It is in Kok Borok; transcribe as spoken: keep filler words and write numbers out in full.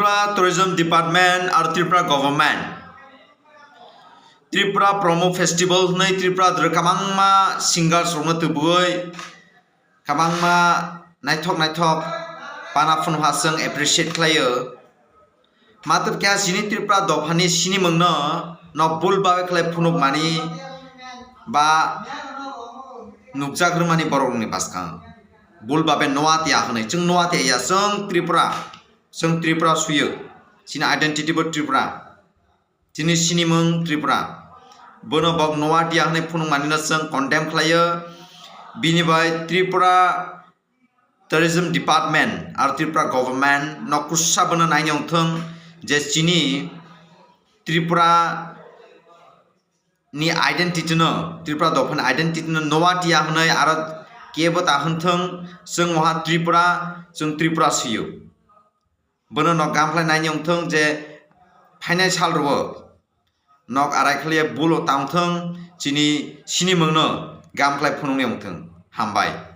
Tripura Tourism Department aro Tripura Government Tripura Promo Festival hwnwi Tripura dwrwk kwbangma singers rokno tubui kwbangma naithok naithok pana phunukha chwng appreciate khlaio. Matwr khe chini Tripura dophani sinimungno nok bul babe khlai phunukmani ba nukjak rwmani borokni bwskango. Bul babe Noatia hwnwi, chwng Noatia ya, chwng Tripura, chwng Tripura suyo, chini identity bo Tripura. Chini sinimung Tripura. Bono bok Noatia hwnwi phunukmanino chwng condemn khlaio. Bini bai Tripura Tourism Department aro Tripura Government no kusa bono naini wngthung je chini Tripura ni identity no, Tripura dophani identity no Noatia hwnwi aro kebo ta hwnthung, chwng waha Tripura, chwng Tripura suyo. Bono nok gam khlai naini wngthung je phainai sal rwo nok arai khlaiya bulo tangthung, chini sinimungno gam khlai phunukni wngthung. Hambai.